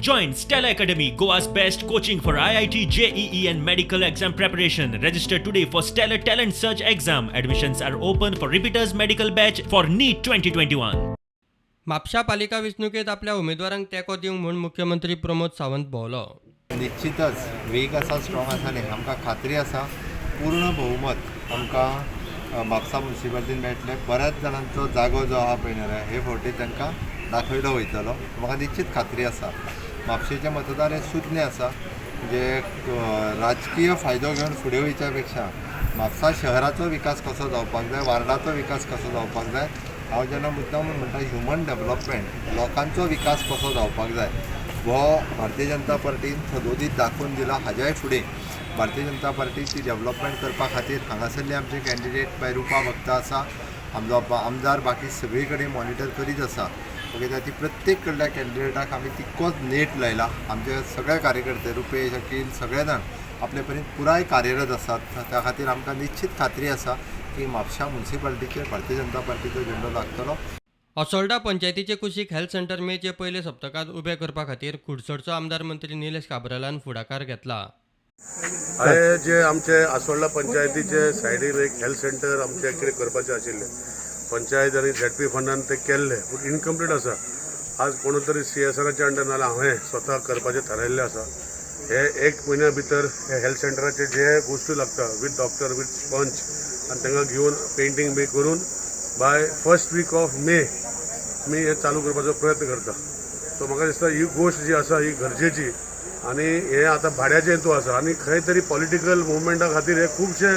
Join Stella Academy, Goa's best coaching for IIT, JEE, and medical exam preparation. Register today for Stellar Talent Search exam. Admissions are open for repeaters medical batch for NEET 2021. म्हापशा पालिका वेंचणुकेंत आपल्या उमेदवारांक तेंको दिवंक म्हूण मुख्यमंत्री प्रमोद सावंत भोंवलो. निश्चितच वेग आसा, स्ट्रॉंग आसा न्ही. आमकां खात्री आसा, पूर्ण बहुमत आमकां म्हापसा मुन्सिपालिटीन मेळटलें. बऱ्याच जाणांचो जागो जो आहा पळय न्ही रे, हे फावटी तांकां दाखयलो वयतलो. म्हाका निश्चित खात्री आसा, म्हापशेचे मतदार हे सुज्ञ आसा. म्हणजे राजकीय फायदो घेवन फुडें वयच्या पेक्षा म्हापसा शहराचो विकास कसो जावपाक जाय, वार्डाचो विकास कसो जावपाक जाय. हांव जेन्ना मुद्दाम म्हणटा ह्युमन डेवलपमेंट, लोकांचो विकास कसो जावपाक जाय, हो भारतीय जनता पार्टीन सदोदीत दाखोवन दिला. हाज्याय फुडें भारतीय जनता पार्टी ती डेवलपमेंट करपा खातीर हांगासरले आमचे कॅन्डिडेट बाय रुपा भक्त आसा, आमचो आमदार बाकी सगळी कडेन मॉनिटर करीत आसा. ओके, त्या ती प्रत्येक कडल्या कॅन्डिडेटाक आमी तितकोच नेट लायला. आमचे सगळे कार्यकर्ते, रुपेश, अकील, सगळे जाण आपले परीन पुराय कार्यरत आसात. त्या खातीर आमकां निश्चित खात्री आसा की म्हापशा मुन्सिपालिटीचेर भारतीय जनता पार्टीचो झेंडो लागतलो. असोल्डा पंचायतीचे कुशीक हेल्थ सेंटर मेचे पयले सप्तकांत उबें करपा खातीर कुडचडचो आमदार मंत्री निलेश काब्रालान फुडाकार घेतला. हे जे आमचे आसोल्डा पंचायतीचे सायडीन एक हेल्थ सेंटर आमचे कितें करपाचें आशिल्लें, पंचायत आनी झेडपी फंडान ते केल्ले, पूण इनकम्प्लीट आसा. आज कोण तरी सीएसआराच्या अंडर नाल्यार हांवें स्वता करपाचें थारायल्लें आसा. हे एक म्हयन्या भितर हे हेल्थ सेंटराचे जे गोश्टी लागता, विथ डॉक्टर, विथ पंच आनी तांकां घेवन पेंटींग बी करून by first week of May आमी हे चालू करपाचो प्रयत्न करता. सो म्हाका दिसता ही गोश्ट जी आसा ही गरजेची आनी हे आतां भाड्याचें हितू आसा आनी खंय तरी पॉलिटिकल मुवमेंटा खातीर हे खुबशे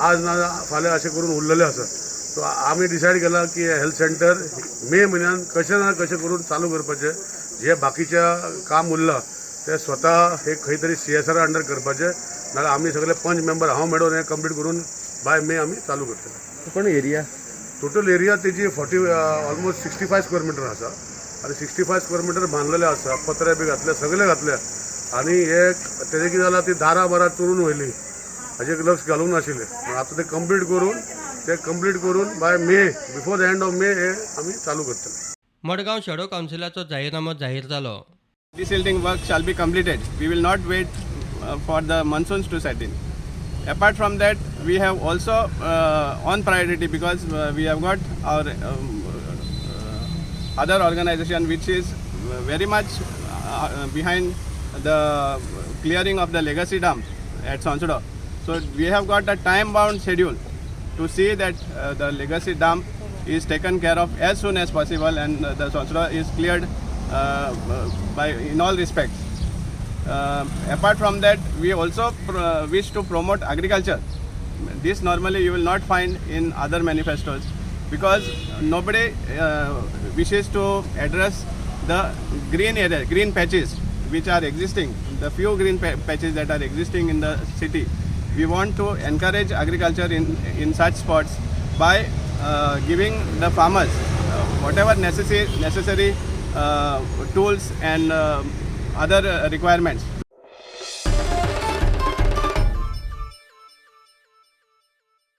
आज ना फाल्यां अशें करून उरलेले आसा. सो आमी डिसायड केलां की हेल्थ सेंटर मे म्हयन्यान कशें ना कशें करून चालू करपाचें. जे बाकीच्या काम उरलां ते स्वता हे खंय तरी सीएसआर अंडर करपाचें, नाल्यार आमी सगळे पंच मेंबर हांव मेळून हें कंप्लीट करून बाय मे आमी चालू करतले. कोण area? टोटल एरिया तेजी 40, almost 65 square meter आसा आनी 65 स्क्वेअर मिटर बांदलेले आसा. पत्रे बी घातले, सगळे घातले आनी हे तेजें कितें जालां, ती दारां बारां चोरून व्हेली, हाजेर लक्ष घालूंक नाशिल्लें. पूण आतां ते कंप्लीट करून by May, before the end of May हे आमी चालू करतले. मडगांव शेडो कावन्सिलाचो जाहीरनामो जाहीर जालो. Desilting work shall be completed. We will not wait for the monsoons to set in. Apart from that, we have also on priority because we have got our other organization which is very much behind the clearing of the legacy dump at Sonsodo. So we have got a time bound schedule to see that the legacy dump is taken care of as soon as possible and the Sonsodo is cleared by in all respects. Apart from that, we also wish to promote agriculture. This normally you will not find in other manifestos because nobody wishes to address the green area, green patches which are existing, the few green patches that are existing in the city. We want to encourage agriculture in such spots by giving the farmers whatever necessary tools and other requirements.